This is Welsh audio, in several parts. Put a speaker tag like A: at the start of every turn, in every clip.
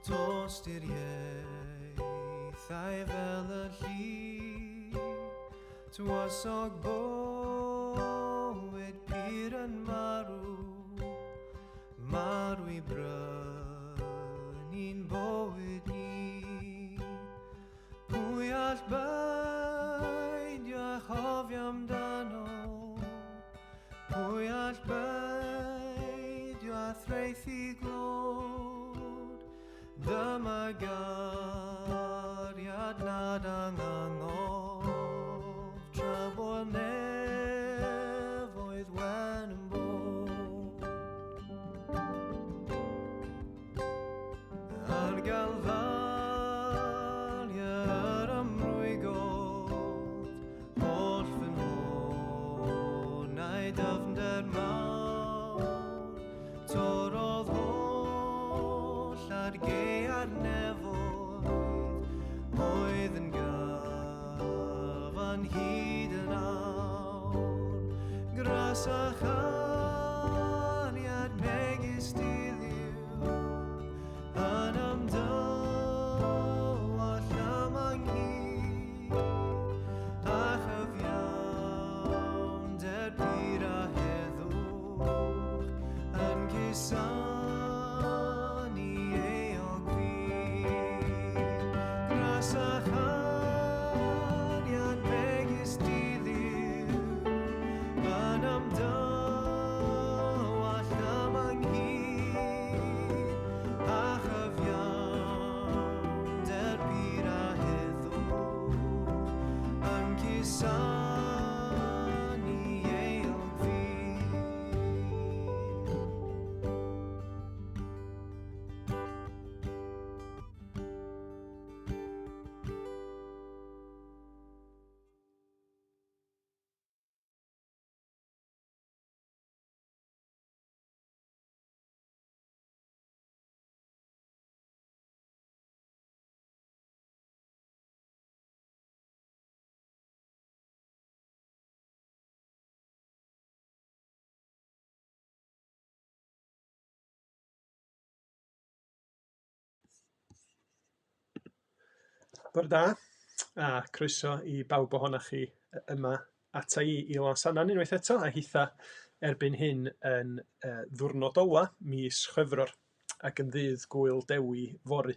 A: Tosturiaethau fel y lli, Tywysog bywyd pur yn marw, Marw i brynu'n bywyd ni. Pwy all beidio â chofio amdano? Pwy all beidio â thraethu glod? Dyma gariad nad angangof, tra bo nefoedd wen yn bod. Ar Galfaria yr ymrwygodd, Holl fy nhaenau dyfnder mawr, Torrodd holl argaeau'r nefoedd, Oedd yn gyfan hyd yn awr. Gras a chariad megis diliw, Yn ymdywallt am ynghyd. A chyfiawnder pur a heddwch yn cusanu euog fyd. Gras a chariad megis diddiw yn ymdywallt am ynghyd a chyfiawnder pur a heddwch Yn cusanu euog fyd.
B: Bore da, a croeso i bawb ohonoch chi yma ata i i Lansannan unwaith eto, a hitha erbyn hyn yn uh, ddwrnod ola mis Chwefror ac yn ddydd Gŵyl Dewi fory.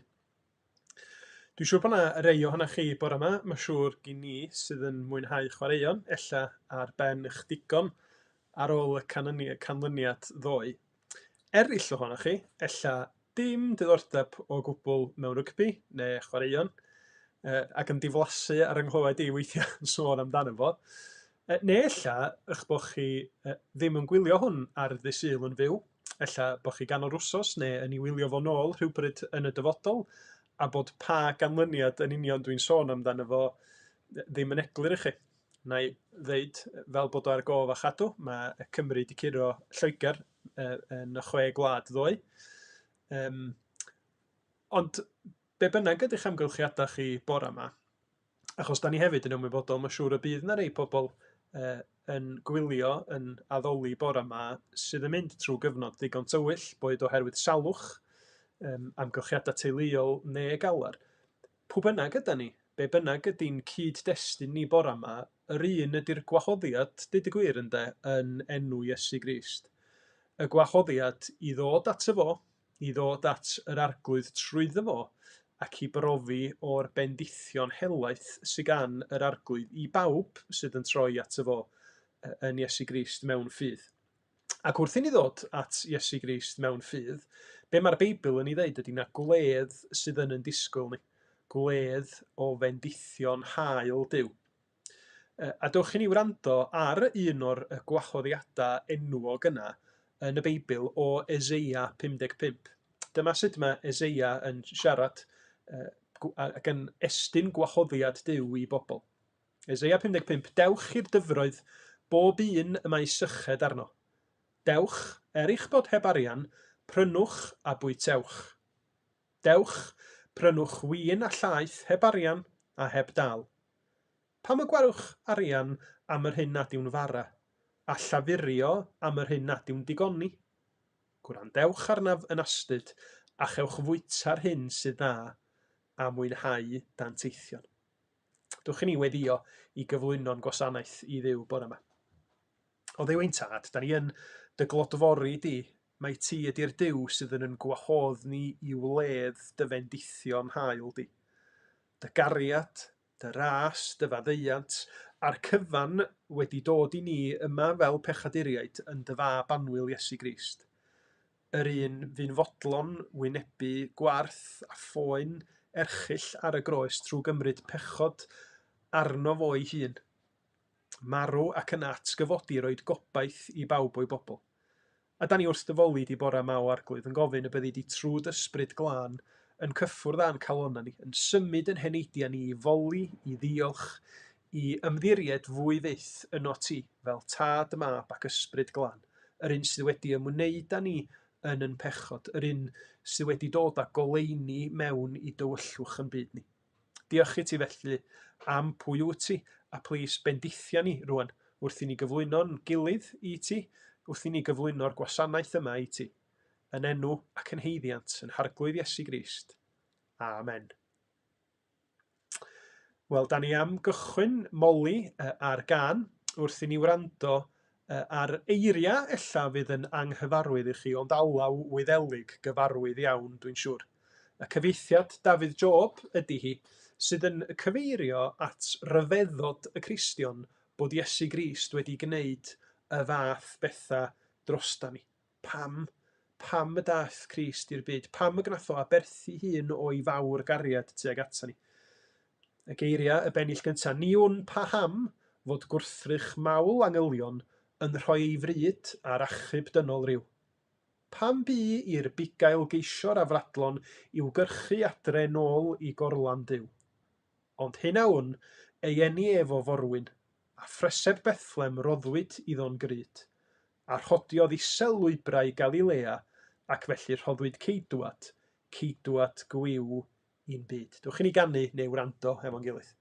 B: Dwi'n siŵr bod 'na rei ohonoch chi bore 'ma, mae'n siŵr gin i, sydd yn mwynhau chwaraeon, ella ar ben eich digon ar ôl y canlyniad ddoe. Eraill ohonoch chi, ella dim diddordeb o gwbl mewn rygbi neu chwaraeon, ac yn diflasu ar 'y nghlywed i weithiau yn sôn amdano fo. Neu ella eich bod chi ddim yn gwylio hwn ar ddydd Sul yn fyw, Ella bod chi ganol wsos neu yn ei wylio fo nôl rhywbryd yn y dyfodol a bod pa ganlyniad yn union dwi'n sôn amdano fo ddim yn eglur i chi. Na i ddeud, fel bod o ar gof a chadw, mae Cymru wedi curo Lloegr yn y chwe gwlad ddoe. Um, ond be bynnag ydych amgylchiadau chi bore yma, Achos da ni hefyd yn ymwybodol, mae'n siŵr y bydd 'na rei pobl yy yn gwylio, yn addoli bore 'ma, sydd yn mynd trwy gyfnod ddigon tywyll, boed oherwydd salwch, yym amgylchiadau teuluol neu galar. Pw bynnag ydan ni, be bynnag ydy'n cyd-destun ni bore 'ma, yr un ydy'r gwahoddiad, deud y gwir ynde, yn enw Iesu Grist. Y gwahoddiad i ddod ato fo, i ddod at yr Arglwydd trwyddo fo, ac i brofi o'r bendithion helaeth sy gan yr Arglwydd i bawb sydd yn troi ato fo yn Iesu Grist mewn ffydd. Ac wrth i ni ddod at Iesu Grist mewn ffydd, be mae'r Beibl yn ei ddeud ydy na gwledd sydd yn yn disgwyl ni, gwledd o fendithion hael Duw. A dewch i ni wrando ar un o'r gwahoddiadau enwog yna yn y Beibl o Eseia 55. Dyma sut mae Eseia yn siarad ac yn estyn gwahoddiad Duw i bobl. Eseia 55, Dewch i'r dyfroedd, bob un y mae syched arno. Dewch, er eich bod heb arian, prynwch a bwytewch. Dewch, prynwch win a llaeth heb arian a heb dal. Pam y gwarwch arian am yr hyn nad yw'n fara, a llafurio am yr hyn nad yw'n digoni? Gwrandewch arnaf yn astud, A chewch fwyta'r hyn sydd dda a mwynhau danteithion. Dwch i ni weddio i gyflwyno'n gwasanaeth i Dduw bore yma. O Dduw ein tad, da ni yn dy glodfori di, mai ti ydy'r Duw sydd yn yn gwahodd ni i wledd dy fendithion hael di. Dy gariad, dy ras, dy faddeuant, a'r cyfan wedi dod i ni yma fel pechaduriaid yn dy fab annwyl Iesu Grist. Yr un fu'n fodlon wynebu gwarth a phoen erchyll ar y groes trwy gymryd pechod arno fo'i hun. Marw ac yna atgyfodi roed gobaith i bawb o'i bobl. A da ni wrth dy foli di bore 'ma o Arglwydd yn gofyn y byddi di trwy d'Ysbryd Glân yn cyffwrdd â'n calonnau ni, yn symud yn heneidiau ni i foli, i ddiolch, i ymddiried fwy fyth ynot ti, fel Tad, Mab ac Ysbryd Glân, yr un sydd wedi ymwneud â ni yn yn pechod, yr un sydd wedi dod â goleuni mewn i dywyllwch yn byd ni. Diolch i ti felly am pwy wyt ti, a plîs bendithia ni rwan wrth i ni gyflwyno'n gilydd i ti, wrth i ni gyflwyno'r gwasanaeth yma i ti. Yn enw ac yn haeddiant yn Harglwydd Iesu Grist. Amen. Wel, da ni am gychwyn moli ar gân wrth i ni wrando ar eiriau ella fydd yn anghyfarwydd i chi, ond alaw Wyddelig gyfarwydd iawn, dwi'n siŵr. Y cyfieithiad Dafydd Job ydy hi, sydd yn cyfeirio at ryfeddod y Cristion bod Iesu Grist wedi gwneud y fath bethau drosta ni. Pam? Pam y daeth Crist i'r byd? Pam y gwnaeth o aberthu hun o'i fawr gariad tuag ata ni? Y geiriau y bennill gyntaf, Ni wn paham fod gwrthrych mawl angylion yn rhoi ei fryd ar achub dynol ryw. Pam bu i'r bugail geisio'r afradlon i'w gyrchu adre nôl i gorlan Duw? Ond hyn a wn, ei eni ef o forwyn, a phreseb Bethlem roddwyd iddo'n grud. A rhodiodd isel lwybrau Galilea, ac felly rhoddwyd ceidwad, ceidwad gwiw i'n byd. Dewch i ni ganu neu wrando efo'n gilydd.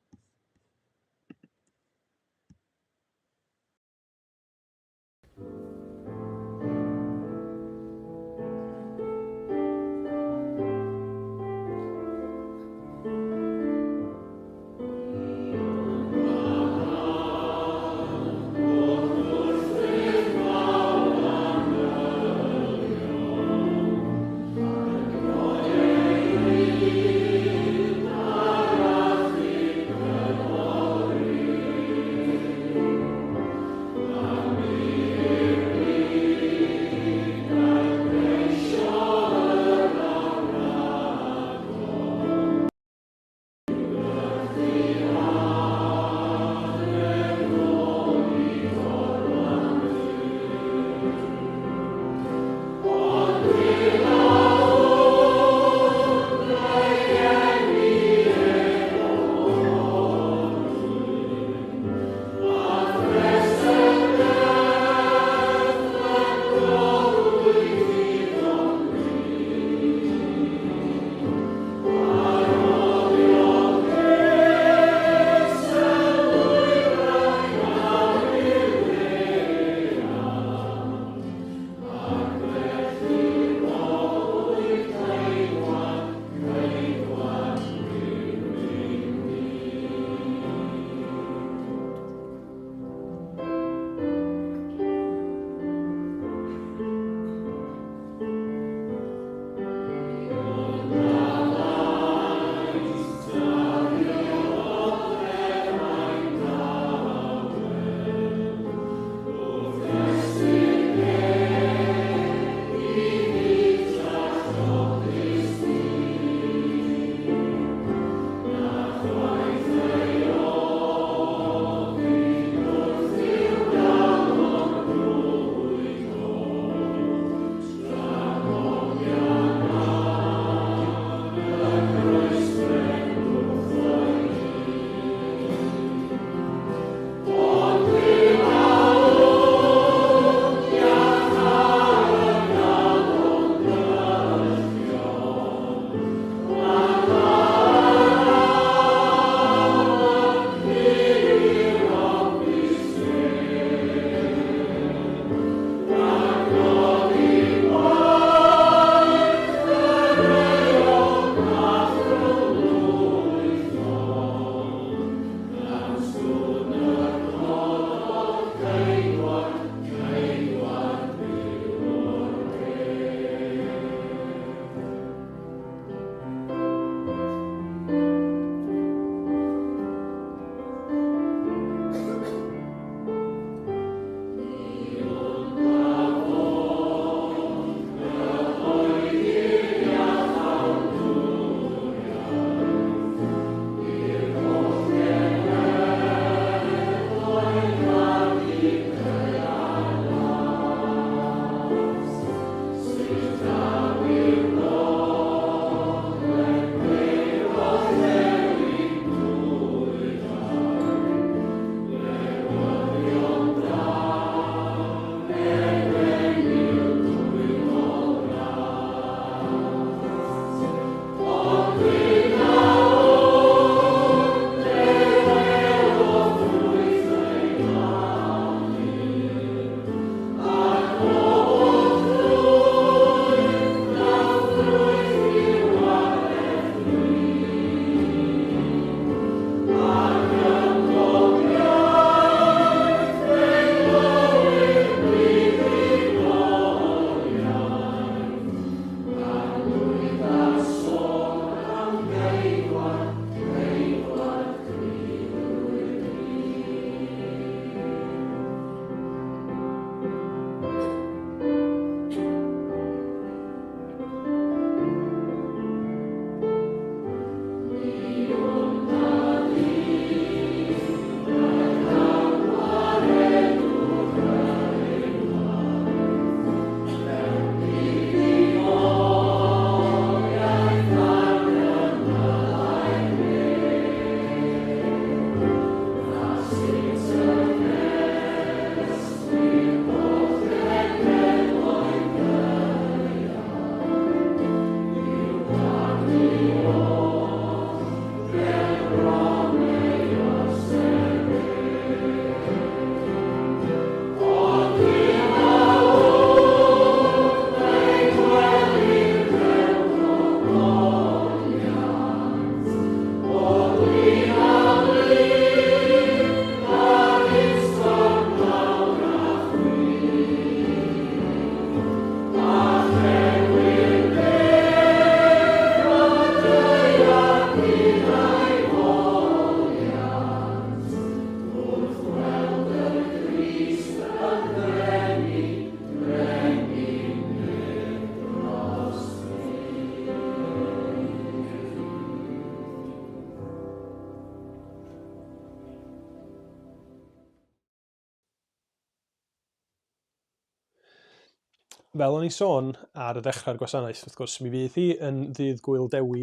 B: Fel o'n i'n sôn ar ddechrau'r gwasanaeth, wrth gwrs, mi fydd hi yn ddydd Gŵyl Dewi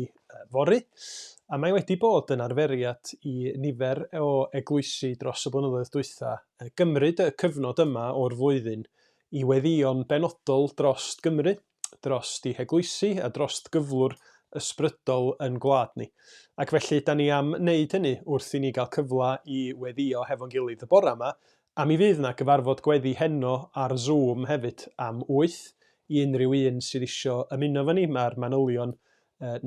B: fory, a mae wedi bod yn arferiad i nifer o eglwysi dros y blynyddoedd dwytha gymryd y cyfnod yma o'r flwyddyn i weddïo'n benodol dros Gymru, dros ei heglwysi a dros gyflwr ysbrydol yn gwlad ni. Ac felly, da ni am wneud hynny wrth i ni gael cyfle i weddïo hefo'n gilydd y bore yma, A mi fydd 'na gyfarfod gweddi heno ar Zoom hefyd am wyth i unrhyw un sydd isio ymuno efo ni. Mae'r manylion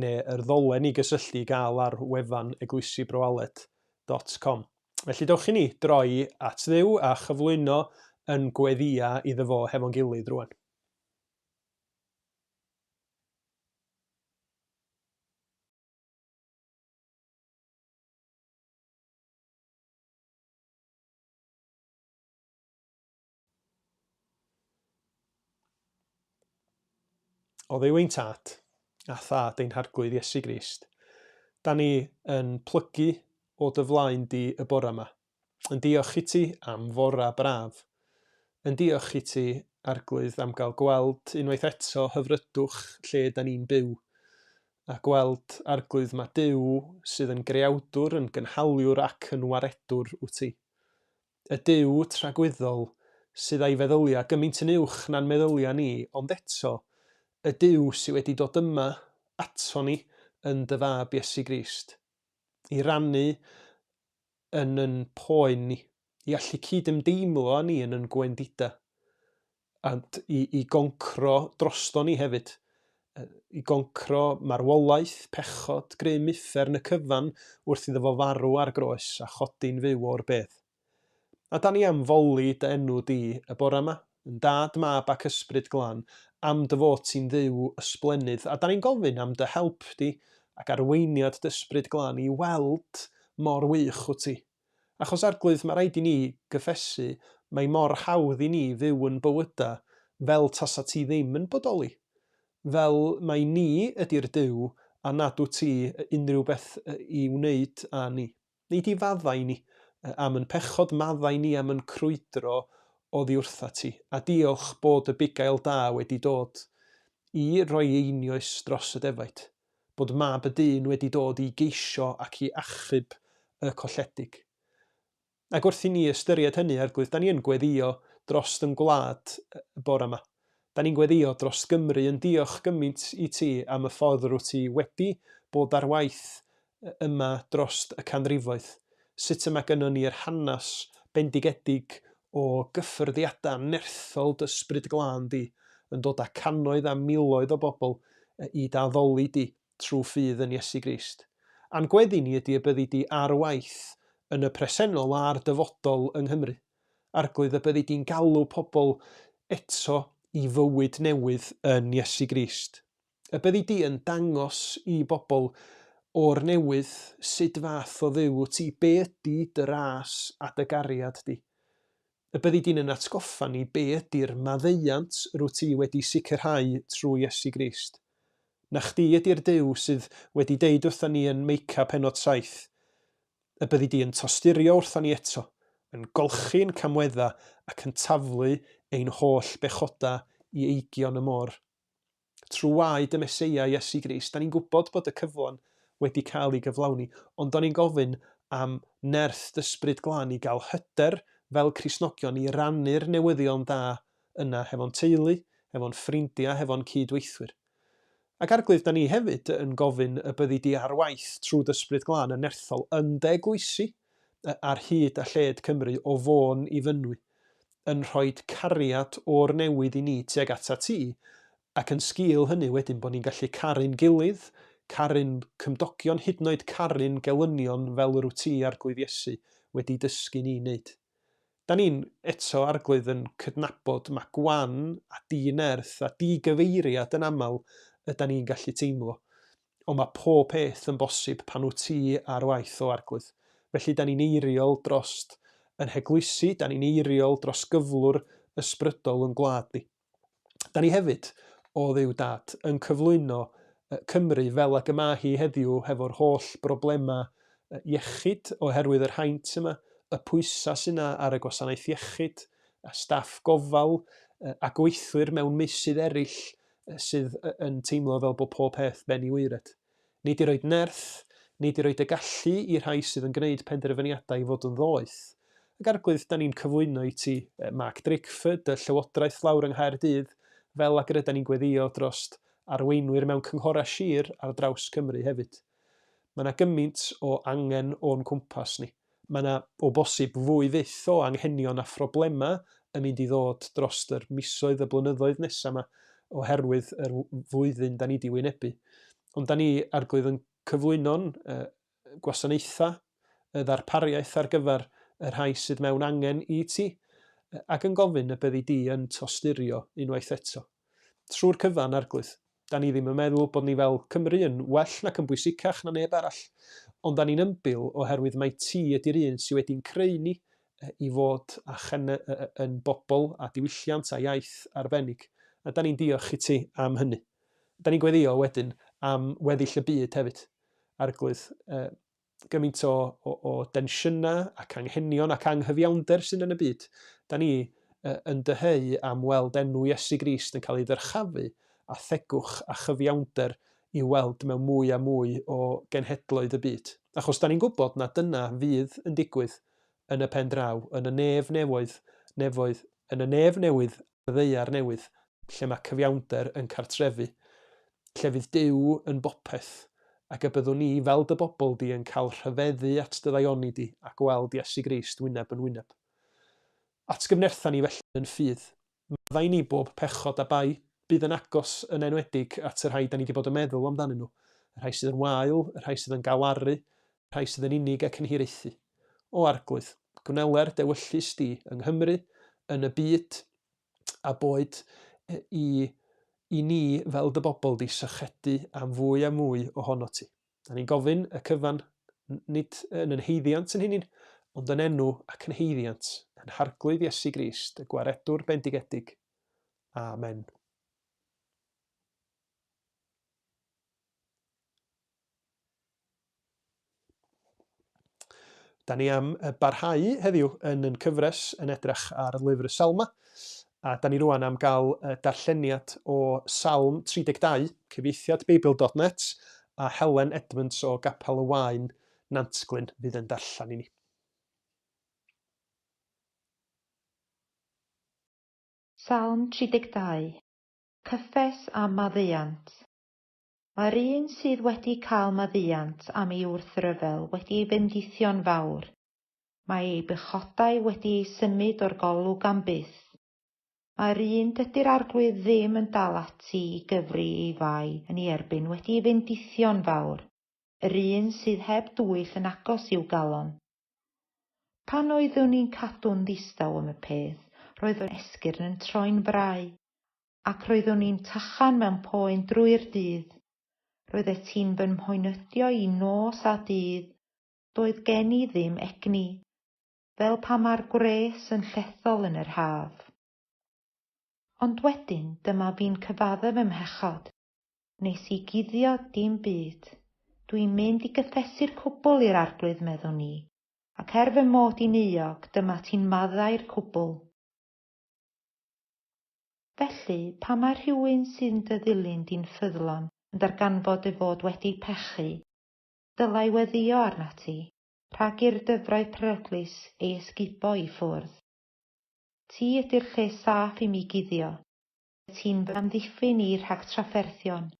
B: neu yr ddolen i gysylltu i gael ar wefan eglwysibroaled dot com. Felly dewch i ni droi at Dduw a chyflwyno yn gweddïa iddo fo hefo'n gilydd rwan. O Dduw ein Tad, a Thad ein Harglwydd Iesu Grist, da ni yn plygu o dy flaen di y bore yma, yn diolch i ti am fora braf, yn diolch i ti, Arglwydd, am gael gweld unwaith eto hyfrydwch lle da ni'n byw, a gweld, Arglwydd, mae Duw sydd yn greawdwr, yn gynhaliwr ac yn waredwr wyt ti. Y Duw tragwyddol sydd a'i feddyliau gymaint yn uwch na'n meddyliau ni, ond eto, y Duw sydd wedi dod yma ato ni yn dy Fab Iesu Grist, i rannu yn yn poen ni, i allu cyd-ymdeimlo â ni yn yn gwendidau, a i, i goncro drosto ni hefyd, i goncro marwolaeth, pechod, grym uffern y cyfan wrth iddo fo farw ar groes a chodi'n fyw o'r bedd. A da ni am foli dy enw di y bore yma, yn Dad, Mab ac Ysbryd Glân, am dy fod ti'n Dduw ysblennydd, a da ni'n gofyn am dy help di ac arweiniad dy Ysbryd Glân i weld mor wych wyt ti. Achos Arglwydd, mae rhaid i ni gyffesu, mae mor hawdd i ni fyw yn bywyda fel tasa ti ddim yn bodoli. Fel mai ni ydi'r Duw a nad wyt ti unrhyw beth i wneud â ni. Nei di faddau ni am yn pechod, maddau ni am yn crwydro oddi wrtha ti, a diolch bod y bugail da wedi dod i roi einioes dros y defaid, bod Mab y Dyn wedi dod i geisio ac i achub y colledig. Ac wrth i ni ystyried hynny, Arglwydd, da ni yn gweddïo drost yn gwlad y bore yma. Da ni'n gweddïo dros Gymru yn diolch gymaint i ti am y ffordd rwyt ti wedi bod ar waith yma drost y canrifoedd. Sut y mae gynnon ni yr hanes bendigedig o gyffyrddiadau nerthol dy Ysbryd Glân di yn dod â cannoedd a miloedd o bobl i dy addoli di trwy ffydd yn Iesu Grist. A'n gweddi ni ydy y byddi di ar waith yn y presennol a'r dyfodol yng Nghymru. Arglwydd, y byddi di'n galw pobl eto i fywyd newydd yn Iesu Grist. Y byddi di yn dangos i bobl o'r newydd sut fath o Dduw wyt ti, be ydy dy ras a dy gariad di. Y byddi di'n yn atgoffa ni be ydy'r maddeuant rwyt ti wedi sicrhau trwy Iesu Grist. Na chdi ydy'r Duw sydd wedi deud wrthon ni yn Meica pennod 7, y byddi di yn tosturio wrthon ni eto, yn golchi'n camwedda ac yn taflu ein holl bechoda i eigion y môr. Trwy waed y Meseia Iesu Grist, da ni'n gwybod bod y cyflan wedi cael ei gyflawni, ond da ni'n gofyn am nerth d'Ysbryd Glân i gael hyder fel Cristnogion i rannu'r newyddion da yna hefo'n teulu, hefo'n ffrindiau, hefo'n cyd-weithwyr. Ac Arglwydd, da ni hefyd yn gofyn y byddi di ar waith trwy d'Ysbryd Glân yn nerthol yn dy eglwysi ar hyd a lled Cymru o Fôn i Fynwy, yn rhoid cariad o'r newydd i ni tuag atat ti, ac yn sgil hynny wedyn bod ni'n gallu caru'n gilydd, caru'n cymdogion, hyd yn oed caru'n gelynion fel yr wyt ti, Arglwydd Iesu, wedi dysgu ni wneud. Da ni'n, eto, Arglwydd, yn cydnabod ma' gwan a di-nerth a di-gyfeiriad yn aml ydan ni'n gallu teimlo. Ond ma' pob peth yn bosib pan wyt ti ar waith, o Arglwydd. Felly da ni'n eiriol drost yn heglwysi, da ni'n eiriol dros gyflwr ysbrydol yn gwlad ni. Da ni hefyd, o Dduw Dad, yn cyflwyno Cymru fel ag y mae hi heddiw hefo'r holl broblemau iechyd oherwydd yr haint yma, y pwysau sydd yna ar y gwasanaeth iechyd, a staff gofal, a gweithwyr mewn meysydd eraill sydd yn teimlo fel bod pob peth ben i waered. Nid i roed nerth, nid i roed y gallu i rhai sydd yn gwneud penderfyniadau i fod yn ddoeth. Ac Arglwydd, da ni'n cyflwyno i ti Mark Drakeford, y Llywodraeth lawr yng Nghaerdydd, fel ag yr yda ni'n gweddio drost arweinwyr mewn cynghorau sir ar draws Cymru hefyd. Mae yna gymaint o angen o'n cwmpas ni. Mae yna, o bosib, fwy fyth o anghenion a phroblemau yn mynd i ddod dros yr misoedd y blynyddoedd nesaf yma oherwydd yr flwyddyn da ni di wynebu. Ond da ni, Arglwydd, yn cyflwyno'n gwasanaethau, y ddarpariaeth ar gyfer y rhai sydd mewn angen i ti, ac yn gofyn y byddi di yn tosturio unwaith eto. Trwy'r cyfan, Arglwydd, Da ni ddim yn meddwl bod ni fel Cymru yn well nac yn bwysicach na neb arall, ond da ni'n ymbil oherwydd mai ti ydi'r un sy wedi'n creu ni i fod a chene yn bobl a diwylliant a iaith arbennig, a da ni'n diolch i ti am hynny. Da ni'n gweddio wedyn am weddill y byd hefyd, Arglwydd, gymaint o, o, o densiynau ac anghenion ac anghyfiawnder sydd yn y byd. Da ni yn dyheu am weld enw Iesu Grist yn cael ei ddyrchafu a thegwch a chyfiawnder i'w weld mewn mwy a mwy o genhedloedd y byd. Achos da ni'n gwybod na dyna fydd yn digwydd yn y pen draw, yn y nef nefoedd, nefoedd, yn y nef newydd a'r ddaear newydd, lle mae cyfiawnder yn cartrefu, lle fydd Duw yn bopeth, ac y byddwn ni, fel dy bobl di, yn cael rhyfeddu at dy ddaioni di a gweld Iesu Grist wyneb yn wyneb. Atgyfnertha ni felly yn ffydd. Maddau ni bob pechod a bai. Bydd yn agos yn enwedig at y rhai da ni wedi bod yn meddwl amdanyn nhw, y rhai sydd yn wael, y rhai sydd yn galaru, y rhai sydd yn unig ac yn hiraethu. O Arglwydd, gwneler d'ewyllys di yng Nghymru, yn y byd, a boed i, i ni fel dy bobl di sychedu am fwy a mwy ohono ti. Da ni'n gofyn y cyfan, nid yn yn haeddiant yn hunin, ond yn enw ac yn haeddiant, yn Harglwydd Iesu Grist, y Gwaredwr bendigedig. Amen. Da ni am barhau heddiw yn yn cyfres yn edrych ar lyfr y Salma, a da ni rwan am gael darlleniad o Salm 32, cyfieithiad Beibl.net, a Helen Edmunds o Gapel y Waen, Nantglyn, fydd yn darllen i ni.
C: Salm 32, Cyffes a Maddeuant. Mae'r un sydd wedi cael maddeuant am ei wrthryfel wedi ei fendithio'n fawr. Mae ei bechodau wedi eu symud o'r golwg am byth. Mae'r un dydy'r Arglwydd ddim yn dal ati i gyfri ei fai yn ei erbyn wedi ei fendithio'n fawr, yr un sydd heb dwyll yn agos i'w galon. Pan oeddwn i'n cadw'n ddistaw am y peth, roedd fy esgyrn yn troi'n frau. Ac roeddwn i'n tychan mewn poen drwy'r dydd. Roeddet ti'n fy mhoenydio i nos a dydd, doedd gen i ddim egni, fel pan mae'r gwres yn llethol yn yr haf. Ond wedyn dyma fi'n cyfaddef fy mhechod. Nes i guddio dim byd. Dwi'n mynd i gyffesu'r cwbl i'r Arglwydd, meddwn i, ac er fy mod i'n euog, dyma ti'n maddau'r cwbl. Felly, pan mae rhywun sy'n dy ddilyn di'n ffyddlon yn darganfod dy fod wedi pechu, dylai weddïo arnat ti, rhag i'r dyfroedd peryglus ei ysgubo i ffwrdd. Ti ydy'r lle saff i mi guddio. Ti'n fy amddiffyn i rhag trafferthion.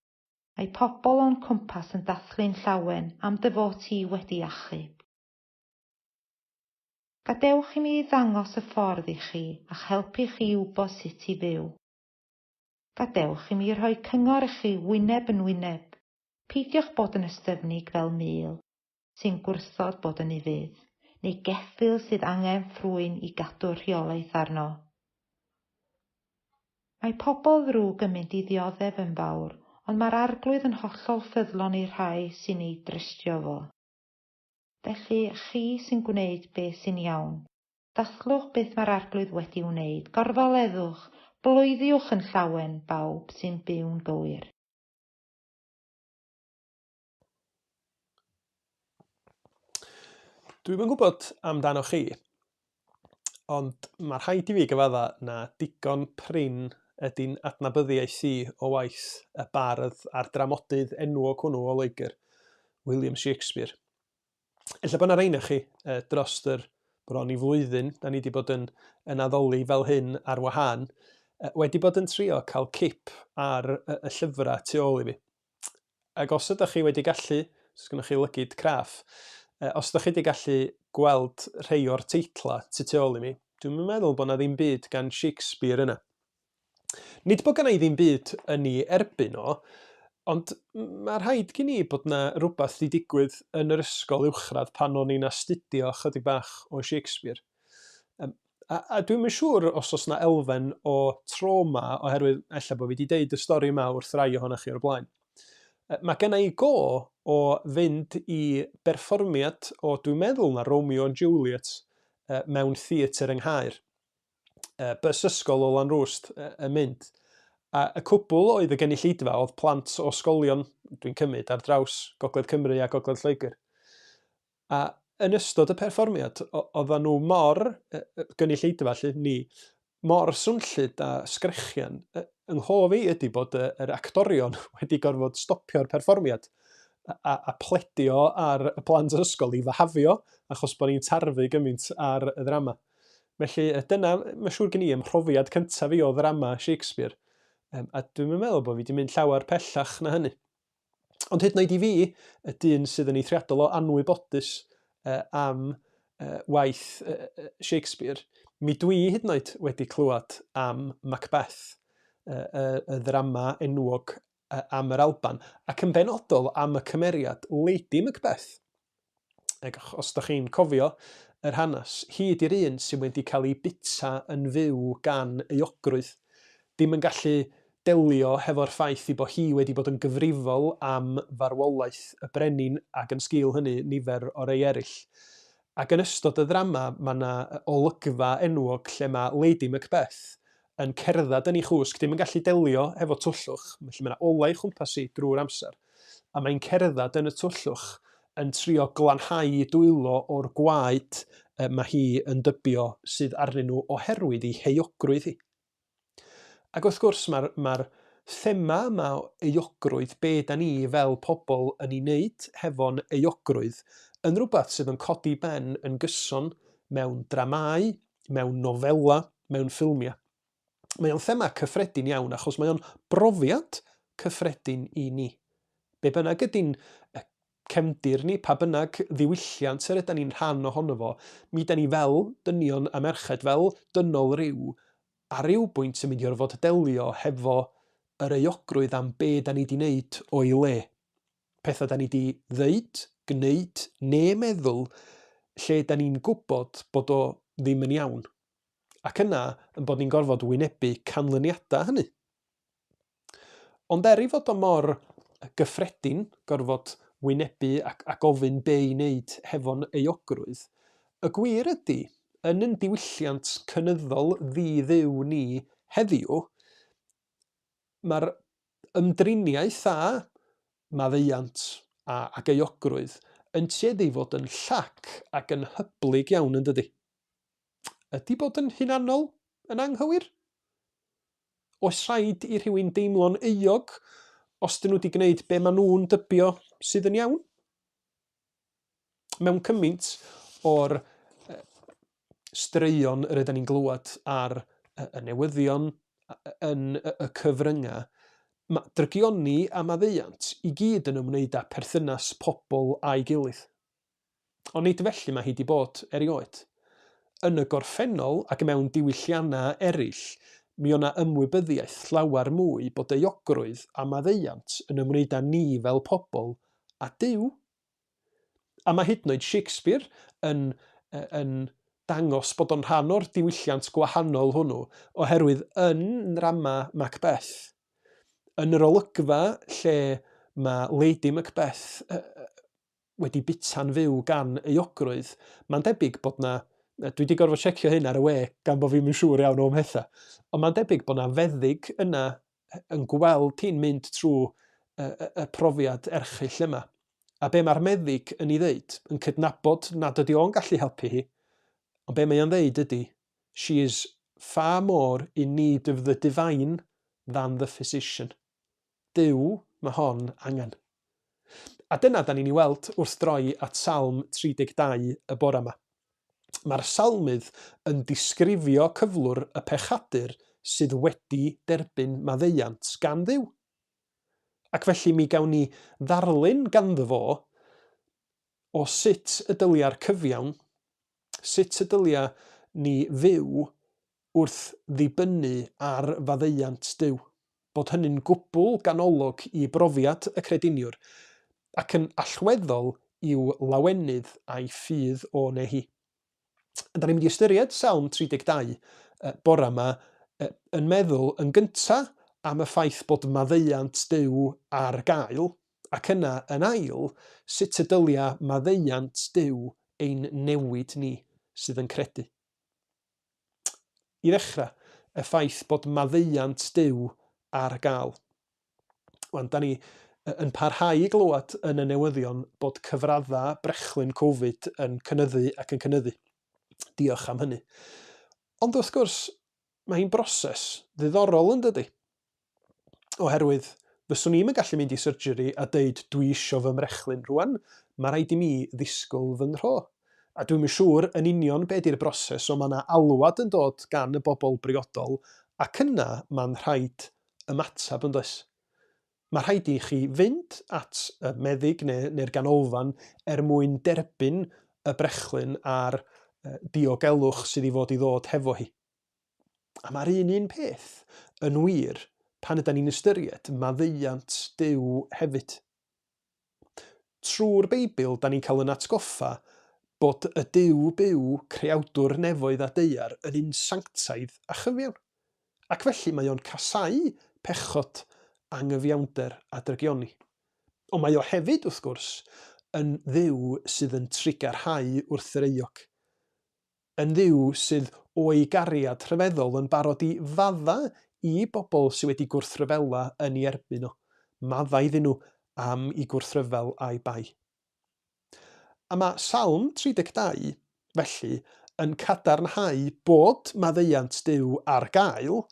C: Mae pobl o'n cwmpas yn dathlu'n llawen am dy fod ti wedi achub. Gadewch i mi ddangos y ffordd i chi a'ch helpu chi i wybod sut i fyw. Gadewch i mi rhoi cyngor i chi wyneb yn wyneb. Peidiwch bod yn ystyfnig fel mul sy'n gwrthod bod yn ufudd, neu geffyl sydd angen ffrwyn i gadw'r rheolaeth arno. Mae pobl ddrwg yn mynd i ddioddef yn fawr, ond mae'r Arglwydd yn hollol ffyddlon i'r rhai sy'n ei drystio fo. Felly, chi sy'n gwneud beth sy'n iawn. Dathlwch beth mae'r Arglwydd wedi wneud, gorfoleddwch, bloeddiwch yn llawen, bawb sy'n byw'n gywir.
B: Dwi'm yn gwybod amdanoch chi, Ond mae rhaid i fi gyfadda na digon prin ydy'n adnabyddiaeth i o waith y bardd a'r dramodydd enwog hwnnw o Loegr, William Shakespeare. Ella bod 'na rei 'na chi drost yr bron i flwyddyn da ni wedi bod yn, yn addoli fel hyn ar wahân, wedi bod yn trio cael cip ar y, y llyfrau tu ôl i fi. Ac os ydych chi wedi gallu, os gennych chi lygid craff, os ydych chi wedi gallu gweld rhai o'r teitlau tu tu ôl i mi, dwi'n meddwl bod 'na ddim byd gan Shakespeare yna. Nid bod gynna i ddim byd yn ei erbyn o, ond mae rhaid gen i bod 'na rywbeth 'di digwydd yn yr ysgol uwchradd pan o'n i'n astudio chydig bach o Shakespeare. Um, a, a dwi'm yn siŵr os oes 'na elfen o trauma, oherwydd ella bod fi wedi deud y stori yma wrth rai ohonoch chi o'r blaen. Mae gen i go o fynd i berfformiad o, dwi'n meddwl na Romeo and Juliet mewn theatr yng Nghaer. Bys ysgol o Lanrwst yn mynd. A y cwbl oedd y gynulleidfa oedd plant o ysgolion, dwi'n cymryd, ar draws Gogledd Cymru a Gogledd Lloegr. A yn ystod y perfformiad, oedden nhw mor, gynulleidfa 'lly, ni, mor swnllyd a sgrechian. Yng nghof i ydy bod yr actorion wedi gorfod stopio'r perfformiad a, a pledio ar y plant ysgol i fahafio achos bod ni'n tarfu gymaint ar y ddrama. Felly dyna, mae'n siŵr gen i, ym mhrofiad cyntaf fi o ddrama Shakespeare. Um, a dwi'n meddwl bod fi wedi mynd llawer pellach na hynny. Ond hyd yn oed i fi, y dyn sydd yn eithriadol o anwybodus uh, am uh, waith uh, Shakespeare, mi dwi hyd yn oed wedi clywed am Macbeth, uh, y, y ddrama enwog uh, am yr Alban, ac yn benodol am y cymeriad Lady Macbeth. Ac os da chi'n cofio yr hanes, hi ydi'r un sydd wedi cael ei bita yn fyw gan euogrwydd. Dim yn gallu delio hefo'r ffaith ei bod hi wedi bod yn gyfrifol am farwolaeth y brenin ac yn sgil hynny nifer o rei eraill. Ac yn ystod y ddrama mae yna olygfa enwog lle mae Lady Macbeth yn cerdded yn ei chwsg, dim yn gallu delio hefo twllwch, felly mae yna olau ei chwmpas hi drwy'r amser, a mae'n cerdded yn y twllwch yn trio glanhau ei dwylo o'r gwaed mae hi yn dybio sydd arnyn nhw oherwydd ei heuogrwydd hi. Ac wrth gwrs mae'r mae thema yma o euogrwydd, be da ni fel pobl yn ei wneud hefo'n euogrwydd, yn rhywbeth sydd yn codi ben yn gyson mewn dramâu, mewn nofelau, mewn ffilmiau. Mae o'n thema cyffredin iawn achos mae o'n brofiad cyffredin i ni. Be bynnag ydy'n cefndir ni, pa bynnag ddiwylliant yr ydan ni'n rhan ohono fo, mi da ni fel dynion a merched, fel dynol ryw, ar ryw bwynt yn mynd i orfod delio hefo yr euogrwydd am be da ni di wneud o'i le. Pethau da ni di ddeud, gneud, neu meddwl lle da ni'n gwybod bod o ddim yn iawn. Ac yna yn bod ni'n gorfod wynebu canlyniadau hynny. Ond er ei fod o mor gyffredin gorfod wynebu ac, a gofyn be i wneud hefo'n euogrwydd, y gwir ydy, yn yn diwylliant cynyddol ddi-dduw ni heddiw, mae'r ymdriniaeth â maddeuant a, ac euogrwydd yn tueddu i fod yn llac ac yn hyblyg iawn yn dydy? Ydy bod yn hunanol yn anghywir? Oes rhaid i rhywun deimlo'n euog os dyn nhw wedi gwneud be maen nhw'n dybio sydd yn iawn? Mewn cymaint o'r straeon yr ydyn ni'n glywed ar y newyddion, yn y cyfryngau, mae drygioni a maddeuant i gyd yn ymwneud â perthynas pobl â'i gilydd. Ond nid felly mae hi 'di bod erioed. Yn y gorffennol ac mewn diwylliannau eraill, mi o' 'na ymwybyddiaeth llawer mwy bod euogrwydd a maddeuant yn ymwneud â ni fel pobl a Duw. A mae hyd yn oed Shakespeare yn, yn dangos bod o'n rhan o'r diwylliant gwahanol hwnnw, oherwydd yn nrama Macbeth, yn yr olygfa lle mae Lady Macbeth wedi bita'n fyw gan euogrwydd, mae'n debyg bod 'na, dwi 'di gorfod checio hyn ar y we gan bod fi'm yn siŵr iawn o mhethau, ond mae'n debyg bod 'na feddyg yna yn gweld hi'n mynd trwy y, y, y profiad erchyll yma. A be mae'r meddyg yn ei ddeud, yn cydnabod nad ydy o'n gallu helpu hi, ond be mae o'n ddeud ydy, She is far more in need of the divine than the physician. Duw, mae hon angen. A dyna da ni'n ei weld wrth droi at Salm 32 y bore yma. Mae'r salmydd yn disgrifio cyflwr y pechadur sydd wedi derbyn maddeuant gan Dduw. Ac felly mi gawn ni ddarlun ganddo fo o sut y dylia'r cyfiawn, sut y dylia ni fyw wrth ddibynnu ar faddeuant Duw, bod hynny'n gwbl ganolog i brofiad y crediniwr, ac yn allweddol i'w lawenydd a'i ffydd o neu hi. Da ni'n mynd i ystyried Salm 32 bore yma yn meddwl yn gyntaf am y ffaith bod maddeuant Duw ar gael, ac yna yn ail, sut y dylia maddeuant Duw ein newid ni sydd yn credu. I ddechrau, y ffaith bod maddeuant Duw ar gael. Wan, da ni yn parhau i glywed yn y newyddion bod cyfraddau brechlyn Covid yn cynyddu ac yn cynyddu. Diolch am hynny. Ond wrth gwrs, mae hi'n broses ddiddorol yn dydy? Oherwydd fyswn i'm yn gallu mynd i surgery a deud dwi isio fy mrechlyn rwan, mae rhaid i mi ddisgwyl fy nhro. A dwi'm yn siŵr yn union be di'r broses, ond mae 'na alwad yn dod gan y bobl briodol ac yna mae'n rhaid ymateb yn does? Mae rhaid i chi fynd at y meddyg neu, neu'r ganolfan er mwyn derbyn y brechlyn a'r diogelwch sydd i fod i ddod hefo hi. A mae'r un un peth yn wir pan ydan ni'n ystyried maddeuant Duw hefyd. Trwy'r Beibl, da ni'n cael yn atgoffa bod y Duw byw, creawdwr nefoedd a daear, yn un sanctaidd a chyfiawn. Ac felly mae o'n casáu pechod, anghyfiawnder a drygioni. Ond mae o hefyd, wrth gwrs, yn Dduw sydd yn trugarhau wrth yr euog. Yn Dduw sydd o'i gariad rhyfeddol yn barod i faddau i bobl sydd wedi gwrthryfela yn ei erbyn o, maddau iddyn nhw am i gwrthryfel a'i bai. A mae Salm 32, felly, yn cadarnhau bod maddeuant Duw ar gael,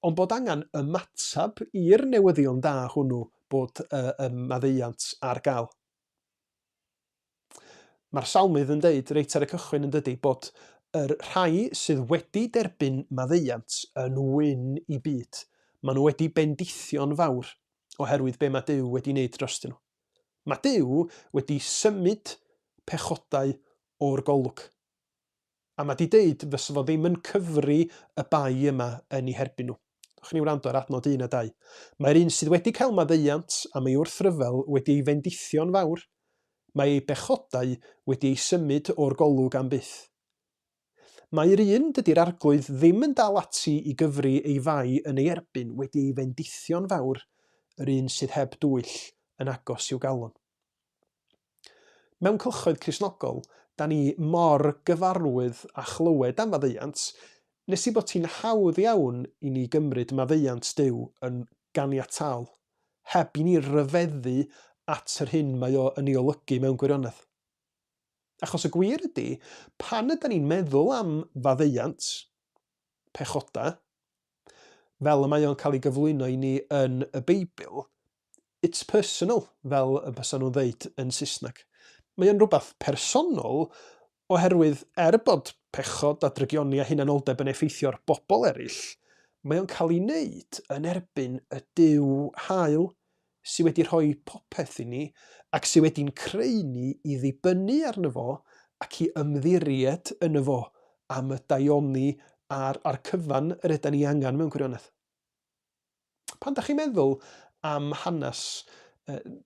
B: ond bod angen ymateb i'r newyddion da hwnnw bod y, y maddeuant ar gael. Mae'r Salmydd yn deud reit ar y cychwyn yn dydy bod yr rhai sydd wedi derbyn maddeuant yn wyn i byd. Maen nhw wedi bendithio'n fawr oherwydd be mae Duw wedi wneud drostyn nhw. Mae Duw wedi symud pechodau o'r golwg. A mae 'di deud fysa fo ddim yn cyfri y bai yma yn eu herbyn nhw. Dewch i ni wrando ar adnod 1 a 2. Mae'r un sydd wedi cael maddeuant am ei wrthryfel wedi ei fendithio'n fawr. Mae ei bechodau wedi ei symud o'r golwg am byth. Mae'r un, dydy'r Arglwydd ddim yn dal ati i gyfri ei fai yn ei erbyn, wedi ei fendithio'n fawr, yr un sydd heb dwyll yn agos i'w galon. Mewn cylchoedd Cristnogol, da ni mor gyfarwydd â chlywed am faddeuant, nes ei bod hi'n hawdd iawn i ni gymryd maddeuant Duw yn ganiataol, heb i ni ryfeddu at yr hyn mae o yn ei olygu mewn gwirionedd. Achos y gwir ydy, pan yda ni'n meddwl am faddeuant, pechodau, fel y mae o'n cael ei gyflwyno i ni yn y Beibl, it's personal, fel y bysa nhw'n ddeud yn Saesneg. Mae o'n rhywbeth personol oherwydd er bod pechod a drygioni a hunanoldeb yn effeithio ar bobl eraill, mae o'n cael ei wneud yn erbyn y Duw hael sydd wedi rhoi popeth i ni ac sydd wedi'n creu ni i ddibynnu arno fo ac i ymddiried yno fo am y daioni a'r, a'r cyfan yr ydan ni angen mewn gwirionedd. Pan da chi'n meddwl am hanes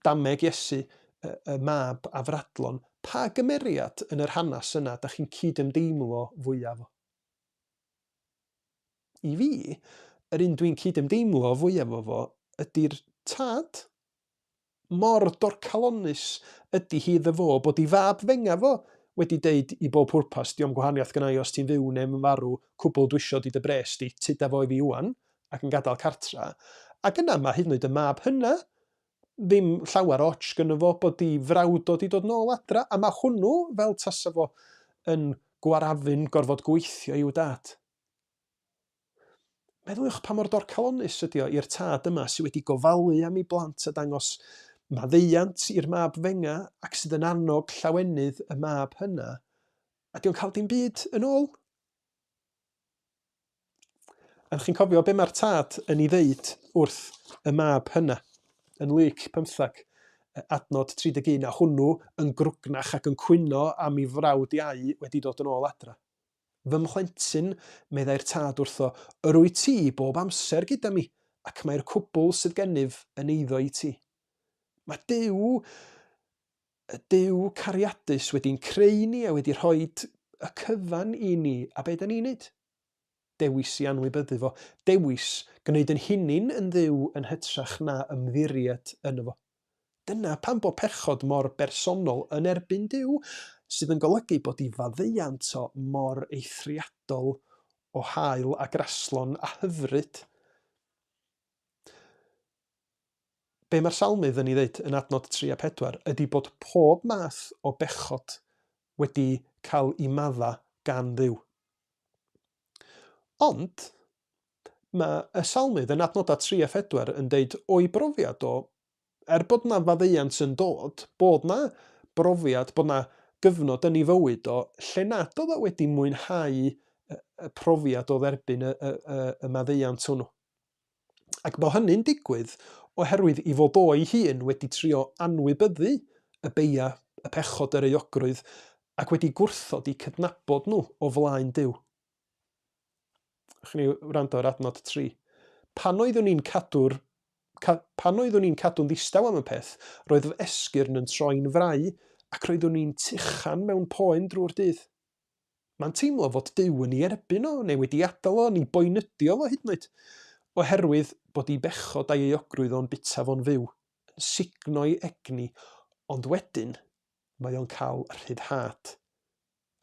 B: dameg Iesu, y mab afradlon, pa gymeriad yn yr hanes yna da chi'n cyd-ymdeimlo fwyaf o? I fi, yr un dwi'n cyd-ymdeimlo fwyaf o fo ydy'r tad. Mor dorcalonnus ydy hi iddo fo bod ei fab fenga fo wedi deud i bob pwrpas dio'm gwahaniaeth gynna i os ti'n fyw neu'n farw, cwbl dwi isio 'di dy bres di, tyda fo i fi ŵan, ac yn gadael cartra. Ac yna mae hyd yn oed y mab hynna ddim llawer o ots gynno fo bod ei frawd o 'di dod nôl adra, a mae hwnnw fel tasa fo yn gwarafun gorfod gweithio i'w dad. Meddyliwch pa mor dorcalonnus ydi o i'r tad yma sydd wedi gofalu am ei blant a dangos maddeuant i'r mab fenga ac sydd yn annog llawenydd y mab hyna, a di o'n cael dim byd yn ôl? A chi'n cofio be mae'r tad yn ei ddeud wrth y mab hyna yn Luc 15, adnod 31, a hwnnw yn grwgnach ac yn cwyno am ei frawd iau wedi dod yn ôl adra. Fy mhlentyn, meddai'r tad wrtho, yr wyt ti bob amser gyda mi, ac mae'r cwbl sydd gennyf yn eiddo i ti. Mae Duw, y Duw cariadus, wedi'n creu ni a wedi rhoi y cyfan i ni, a be da ni'n neud? Dewis i anwybyddu fo. Dewis gwneud yn hunin yn Dduw yn hytrach na ymddiried yno fo. Dyna pam bod pechod mor bersonol yn erbyn Duw, sydd yn golygu bod ei faddeuant o mor eithriadol o hael a graslon a hyfryd. Be mae'r Salmydd yn ei ddeud yn adnod 3 a 4 ydy bod pob math o bechod wedi cael ei madda gan Dduw. Ond, mae y Salmydd yn adnodau 3 a 4 yn deud o'i brofiad o, er bod 'na faddeuant yn dod, bod 'na brofiad, bod 'na gyfnod yn ei fywyd o lle nad oedd o wedi mwynhau y profiad o dderbyn y, y, y, y maddeuant hwnnw. Ac mae hynny'n digwydd oherwydd i fod o'i hun wedi trio anwybyddu y beia, y pechod, yr euogrwydd, ac wedi gwrthod i cydnabod nhw o flaen Duw. Ewch ni wrando ar adnod 3. Pan oeddwn i'n cadw'r ca, pan oeddwn i'n cadw'n ddistaw am y peth, roedd fy esgyrn yn troi'n frau ac roeddwn i'n tuchan mewn poen drwy'r dydd. Mae'n teimlo fod Duw yn ei erbyn o, neu wedi adael o, neu boenydio fo hyd yn oed, oherwydd bod ei bechod a'i euogrwydd o'n bita fo'n fyw, yn sugno'i egni, ond wedyn mae o'n cael rhyddhad.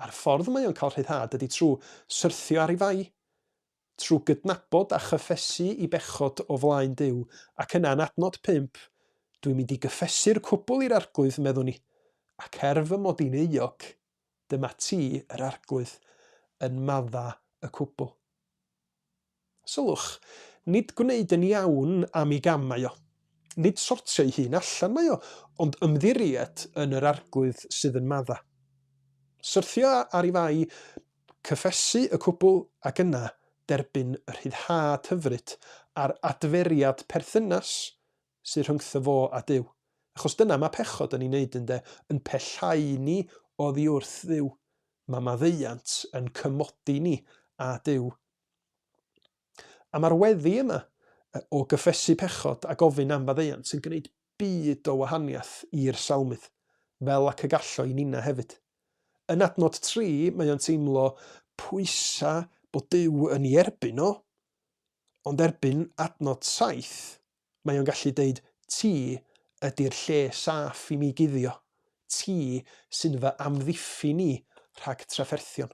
B: A'r ffordd mae o'n cael rhyddhad ydy trwy syrthio ar ei fai, trwy gydnabod a chyffesu i bechod o flaen Duw, ac yna yn adnod 5, dwi'n mynd i gyffesu'r cwbl i'r Arglwydd, meddwn i, ac er fy mod i'n euog, dyma ti, yr Arglwydd, yn madda y cwbl. Sylwch, nid gwneud yn iawn am ei gam mae o. Nid sortio'i hun allan mae o, ond ymddiried yn yr Arglwydd sydd yn madda. Syrthio ar ei fai, cyffesu y cwbl ac yna derbyn y rhyddhad hyfryd a'r adferiad perthynas sydd rhyngtho fo a Duw. Achos dyna mae pechod yn ei wneud ynde, yn pellhau ni oddi wrth Dduw. Mae maddeuant yn cymodi ni â Duw. A mae'r weddi yma o gyffesu pechod a gofyn am faddeuant yn gwneud byd o wahaniaeth i'r salmydd, fel ac y gallo i ninna hefyd. Yn adnod 3, mae o'n teimlo pwysa bod Duw yn ei erbyn o, ond erbyn adnod 7, mae o'n gallu deud, Ti ydy'r lle saff i mi guddio, ti sy'n fy amddiffyn i rhag trafferthion.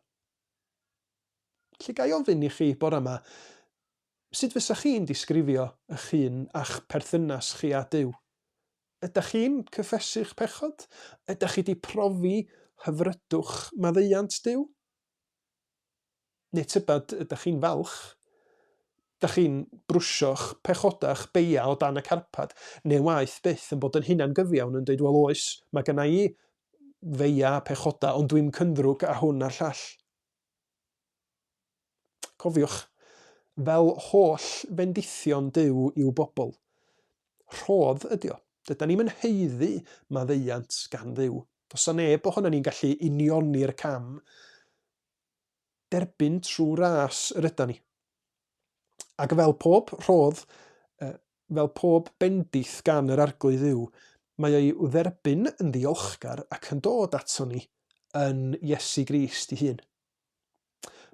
B: Felly ga i ofyn i chi bore yma, sut fysa chi'n disgrifio eich hun a'ch perthynas chi â Duw? Ydych chi'n cyffesu'ch pechod? Ydych chi wedi profi hyfrydwch maddeuant Duw? Neu tybed ydych chi'n falch? Dych chi'n brwsio'ch pechodau, a'ch beia o dan y carpad, neu waeth byth yn bod yn hunangyfiawn yn dweud, wel oes, mae gynna i feia pechodau, ond dwi'm cynddrwg â hwn a'r llall. Cofiwch, fel holl fendithion Duw i'w bobl, rhodd ydi o. Dydan ni'm yn haeddu maddeuant gan Dduw. Does 'na neb ohonon ni'n gallu unioni'r cam. Derbyn trwy ras yr ydan ni. Ac fel pob rhodd, fel pob bendith gan yr Arglwydd Dduw, mae o'i dderbyn yn ddiolchgar ac yn dod ato ni yn Iesu Grist ei hun.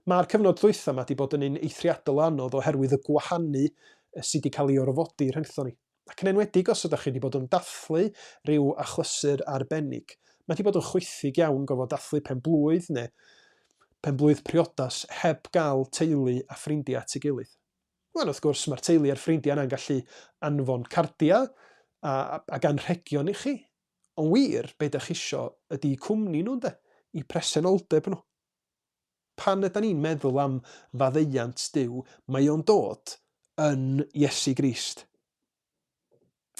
B: Mae'r cyfnod dwytha yma wedi bod yn un eithriadol o anodd oherwydd y gwahanu sydd wedi cael ei orfodi rhyngthon ni. Ac yn enwedig os ydych chi wedi bod yn dathlu rhyw achlysur arbennig. Mae wedi bod yn chwithig iawn gorfod dathlu pen-blwydd neu pen-blwydd priodas heb gael teulu a ffrindiau at ei gilydd. Wel, wrth gwrs, mae'r teulu a'r ffrindiau yna'n gallu anfon cardiau a, ac anrhegion i chi. Ond wir, be ydych chi isio ydy cwmni nhw, ynde? I presenoldeb nhw. Pan ydan ni'n meddwl am faddeuant Duw, mae o'n dod yn Iesu Grist.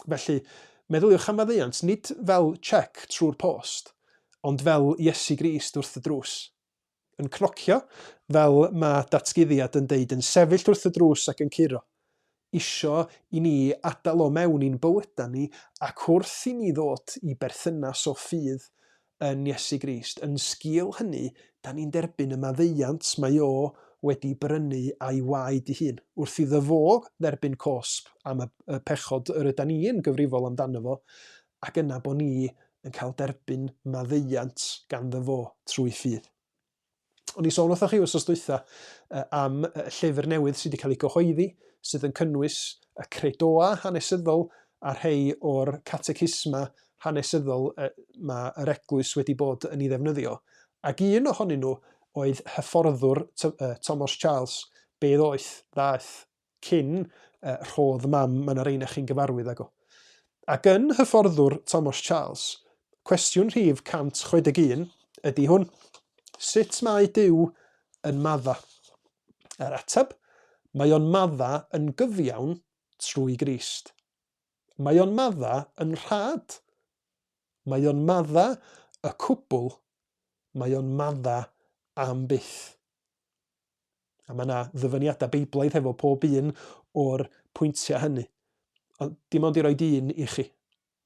B: Felly, meddyliwch am faddeuant nid fel check trwy'r post, ond fel Iesu Grist wrth y drws. Yn cnocio, fel mae datguddiad yn deud, yn sefyll wrth y drws ac yn curo. Isio i ni adael o mewn i'n bywydau ni ac wrth i ni ddod i berthynas o ffydd yn Iesu Grist, yn sgil hynny, da ni'n derbyn y maddeuant mae o wedi brynu a'i waed ei hun. Wrth iddo fo dderbyn cosb am y, y pechod yr yda ni yn gyfrifol amdano fo, ac yna bod ni yn cael derbyn maddeuant ganddo fo trwy ffydd. O'n i sôn wrthoch chi wythnos dwytha am y llyfr newydd sydd wedi cael ei gyhoeddi, sydd yn cynnwys y credoa hanesyddol a rhai o'r catecisma hanesyddol mae yr eglwys wedi bod yn ei ddefnyddio. Ac un ohonyn nhw oedd hyfforddwr Thomas Charles, be ddoeth, ddaeth cyn rhodd mam, mae yna rei na chi'n gyfarwydd ag o. Ac yn hyfforddwr Thomas Charles, cwestiwn rhif 161 ydy hwn. Sut mae Duw yn madda? Yr ateb, mae o'n madda yn gyfiawn trwy Grist. Mae o'n madda yn rhad. Mae o'n madda y cwbl. Mae o'n madda am byth. A mae yna ddyfyniadau Beiblaidd hefo pob un o'r pwyntiau hynny. Ond dim ond i roed un i chi.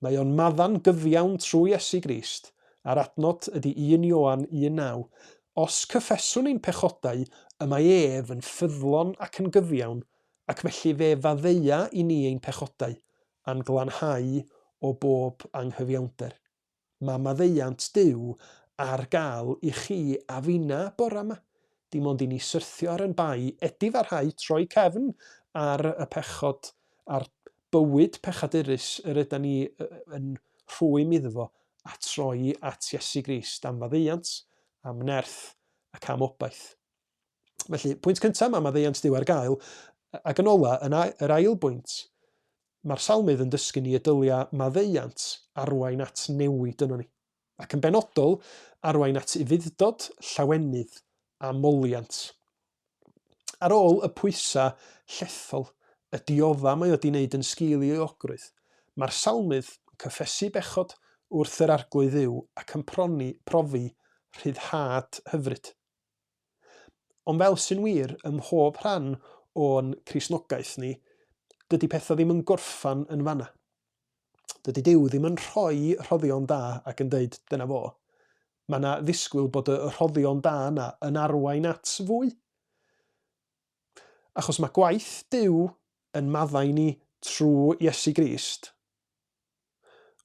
B: Mae o'n madda'n gyfiawn trwy Iesu Grist, a'r adnod ydy 1 Ioan 1:9, Os cyffeswn ein pechodau, y mae ef yn ffyddlon ac yn gyfiawn, ac felly fe faddeua i ni ein pechodau, a'n glanhau o bob anghyfiawnder. Mae maddeuant Duw ar gael i chi a finna bora 'ma. Dim ond i ni syrthio ar 'yn bai, edifarhau, troi cefn ar y pechod a'r bywyd pechadurus yr ydan ni yn rhwym iddo fo, a troi at Iesu Grist am faddeuant, am nerth ac am obaith. Felly, pwynt cyntaf, mae maddeuant Duw ar gael, ac yn ola, yn yr ail bwynt, mae'r salmydd yn dysgu ni y dylia maddeuant arwain at newid yno ni, ac yn benodol, arwain at ufudd-dod, llawenydd a moliant. Ar ôl y pwysau llethol, y diodda mae o 'di wneud yn sgil ei euogrwydd, mae'r salmydd yn cyffesu bechod wrth yr Arglwydd Dduw ac yn proni, profi rhyddhad hyfryd. Ond fel sy'n wir ym mhob rhan o'n Cristnogaeth ni, dydy pethau ddim yn gorffan yn fanna. Dydy Duw ddim yn rhoi rhoddion da ac yn dweud, dyna fo. Mae yna ddisgwyl bod y rhoddion da yna yn arwain at fwy. Achos mae gwaith Duw yn maddau ni trwy Iesu Grist,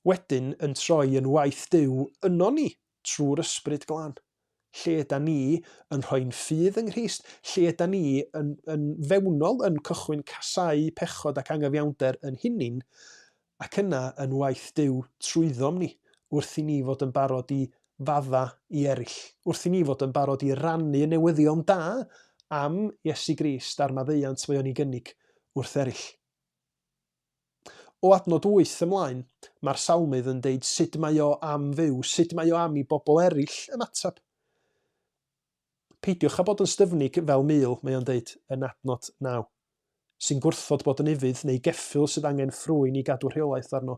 B: wedyn yn troi yn waith Duw ynon ni trwy'r Ysbryd Glân. Lle yda ni yn rhoi'n ffydd yng Nghrist, lle yda ni yn, yn fewnol yn cychwyn casáu pechod ac angyfiawnder yn hunin, ac yna yn waith Duw trwyddom ni, wrth i ni fod yn barod i fadda i eraill, wrth i ni fod yn barod i rannu y newyddion da am Iesu Grist a'r maddeuant mae o'n ei gynnig wrth eraill. O adnod 8 ymlaen, mae'r salmydd yn deud sut mae o am fyw, sut mae o am i bobl eraill ymateb. Peidiwch â bod yn styfnig fel mul, mae o'n deud yn adnod 9, sy'n gwrthod bod yn ufudd neu geffyl sydd angen ffrwyn i gadw rheolaeth arno.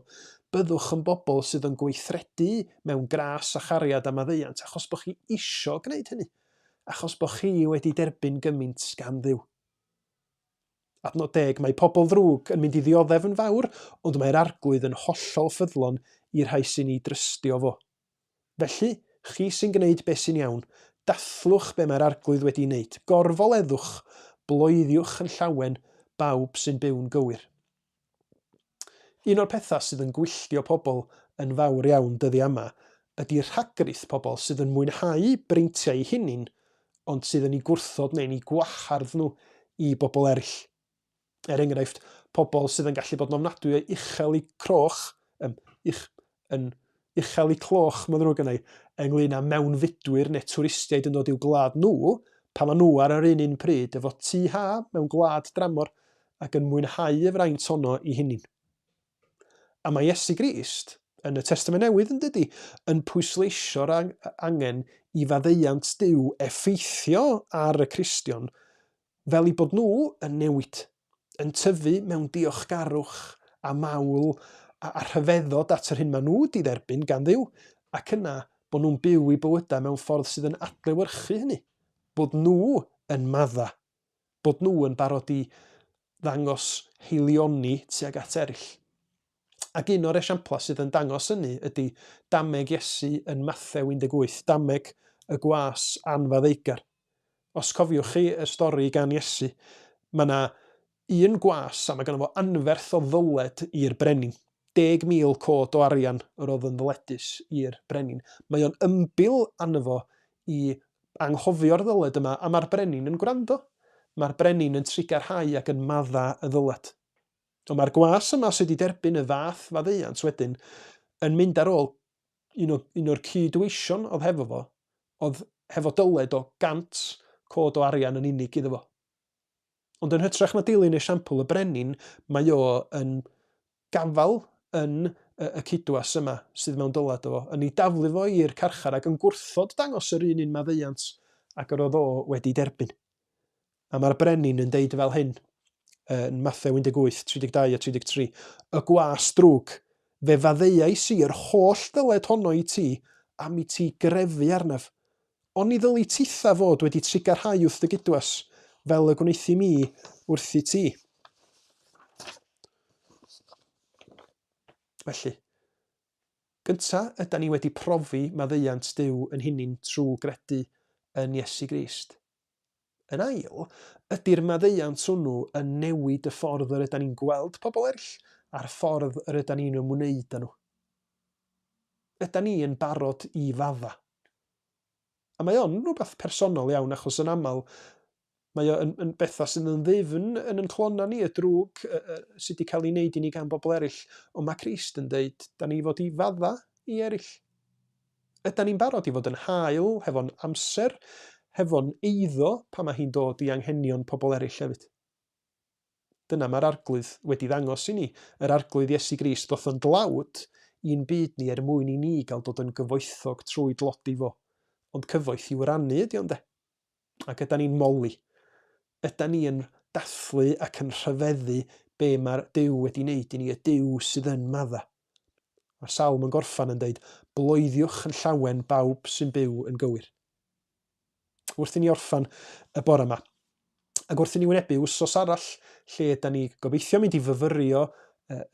B: Byddwch yn bobl sydd yn gweithredu mewn gras a chariad a maddeuant achos bod chi isio gwneud hynny, achos bod chi wedi derbyn gymaint gan Dduw. Adnod deg, Mae pobl ddrwg yn mynd i ddioddef yn fawr, ond mae'r Arglwydd yn hollol ffyddlon i'r rhai sy'n ei drystio fo. Felly, chi sy'n gwneud beth sy'n iawn, dathlwch be mae'r Arglwydd wedi'i wneud, gorfoleddwch, bloeddiwch yn llawen, bawb sy'n byw'n gywir. Un o'r pethau sydd yn gwylltio pobl yn fawr iawn dyddiau yma ydy rhagrith pobl sydd yn mwynhau breintiau eu hunin ond sydd yn eu gwrthod neu'n eu gwahardd nhw i bobl eraill. Er enghraifft, pobl sydd yn gallu bod yn ofnadwy o uchel eu croch, um, uch, yn uchel eu cloch, mae'n ddrwg gennau, ynglyn â mewnfudwyr neu twristiaid yn dod i'w gwlad nhw, pan maen nhw ar yr un un pryd efo tŷ ha mewn gwlad dramor ac yn mwynhau y fraint honno i hunin. A mae Iesu Grist yn y Testament Newydd yn dydy, yn pwysleisio'r angen i faddeuant Duw effeithio ar y Cristion fel eu bod nhw yn newid, yn tyfu mewn diolchgarwch a mawl a, a rhyfeddod at yr hyn maen nhw wedi dderbyn gan Dduw, ac yna bod nhw'n byw eu bywydau mewn ffordd sydd yn adlewyrchu hynny, bod nhw yn madda, bod nhw yn barod i ddangos haelioni tuag at eraill. Ac un o'r esiamplau sydd yn dangos hynny ydy dameg Iesu yn Mathew 18, dameg y gwas anfaddeugar. Os cofiwch chi y stori gan Iesu, mae yna un gwas a mae ganddo fo anferth o ddyled i'r brenin. 10,000 cod o arian yr oedd yn ddyledus i'r brenin. Mae o'n ymbil arno fo i anghofio'r ddyled yma a mae'r brenin yn gwrando. Mae'r brenin yn trugarhau ac yn madda y ddyled. Ond mae'r gwas yma sydd wedi derbyn y fath faddeuant wedyn yn mynd ar ôl un, o, un o'r cyd-weision oedd hefo fo, oedd hefo dyled o 100 cod o arian yn unig iddo fo. Ond yn hytrach na dilyn esiampl y brenin, mae o yn gafael yn y, y cydwas yma sydd mewn dyled o fo, yn ei daflu fo i'r carchar ac yn gwrthod dangos yr un un maddeuant ac yr oedd o wedi derbyn. A mae'r brenin yn deud fel hyn, yn Mathew 18, 32 a 33, Y gwas drwg, fe faddeuais i yr holl ddyled honno i ti, am i ti grefu arnaf. Oni ddyli titha fod wedi trugarhau wrth dy gydwas, fel y gwneuthum i wrthi ti? Felly, gynta, yda ni wedi profi maddeuant Duw yn hunin trwy gredu yn Iesu Grist? Yn ail, ydy'r maddeuant hwnnw yn newid y ffordd yr ydan ni'n gweld pobl eraill a'r ffordd yr ydan ni'n ymwneud â nhw? Ydan ni yn barod i fadda? A mae o'n rhywbeth personol iawn achos yn aml mae o yn, yn bethau sydd yn ddyfn yn yn clona ni, y drwg sydd wedi cael ei wneud i ni gan bobl eraill. Ond mae Crist yn dweud, da ni fod i fadda i eraill. Ydan ni'n barod i fod yn hael hefo'n amser, hefo'n eiddo pan mae hi'n dod i anghenion pobl eraill hefyd? Dyna mae'r Arglwydd wedi ddangos i ni, yr Arglwydd Iesu Grist ddoth yn dlawd i'n byd ni er mwyn i ni gael dod yn gyfoethog trwy dlodi fo. Ond cyfoeth i'w rannu ydi o ynde? Ac ydan ni'n moli? Ydan ni yn dathlu ac yn rhyfeddu be mae'r Duw wedi wneud i ni, y Duw sydd yn madda? Mae'r salm yn gorffan yn deud, bloeddiwch yn llawen bawb sy'n byw yn gywir. Wrth i ni orffan y bore yma, ac wrth i ni wynebu wsos arall lle da ni gobeithio mynd i fyfyrio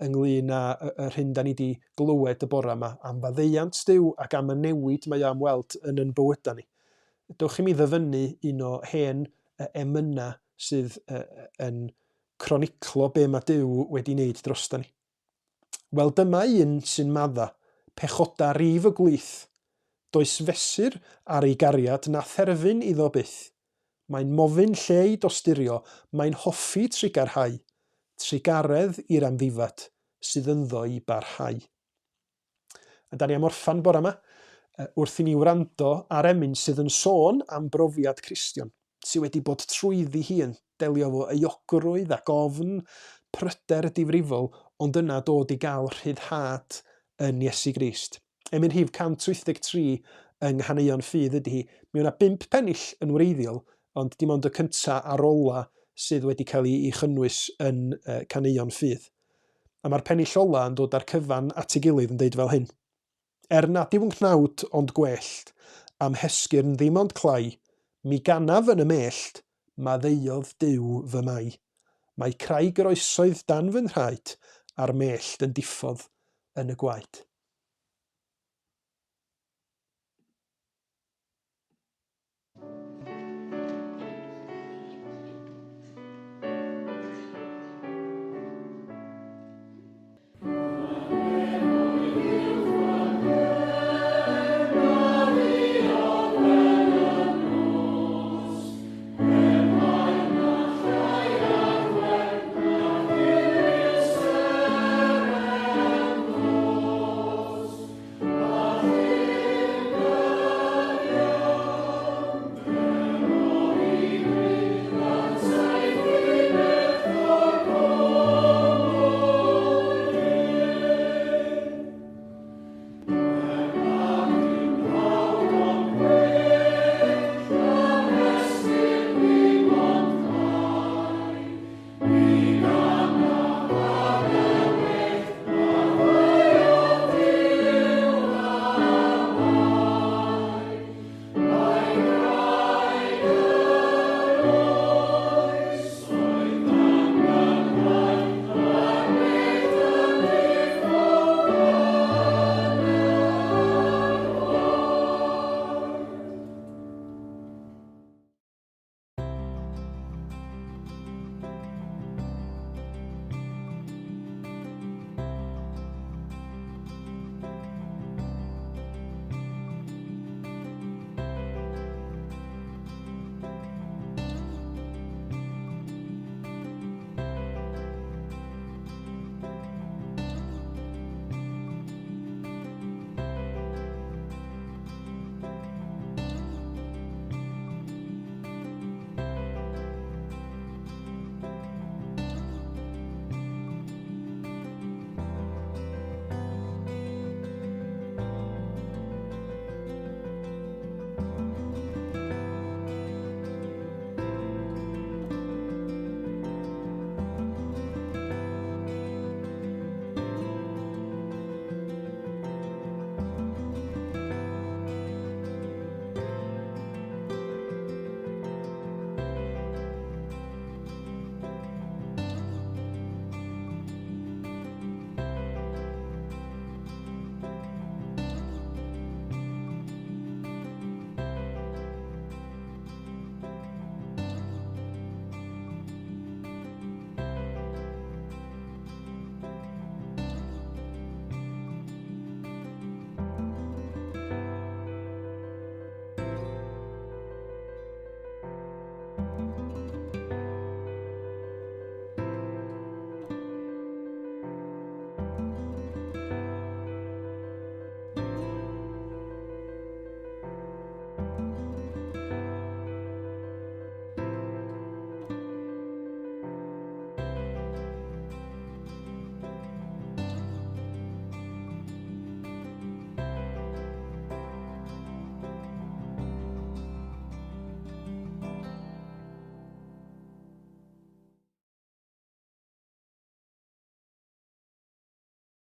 B: ynglyn â yr hyn da ni wedi glywed y bore yma am faddeuant Duw ac am y newid mae o am weld yn yn bywydau ni. Dewch i mi ddyfynnu un o hen emynau sydd yn croniclo be mae Duw wedi wneud drosta ni. Wel dyma un sy'n madda, pechoda rif y gwlith. Does fesur ar ei gariad na therfyn iddo byth. Mae'n mofyn lle i dosturio, mae'n hoffi trugarhau. Trugaredd i'r amddifad sydd ynddo i barhau. A da ni am orffan bore yma wrth i ni wrando ar emyn sydd yn sôn am brofiad Cristion sydd wedi bod trwyddi hi yn delio efo euogrwydd ac ofn, pryder difrifol, ond yna dod i gael rhyddhad yn Iesu Grist. Emyn rhif 183 yng Nghaneuon Ffydd ydy hi. Mi yna bump pennill yn wreiddiol, ond dim ond y cynta a'r ola sydd wedi cael ei chynnwys yn Caneuon Ffydd. A mae'r pennill ola yn dod â'r cyfan at ei gilydd yn deud fel hyn. Er nad yw 'y nghnawd ond gwellt, a'm hesgyrn ddim ond clai, mi ganaf yn y mellt, maddeuodd Duw fy mai. Mae craig yr oesoedd dan fy nhraed, a'r mellt yn diffodd yn y gwaed.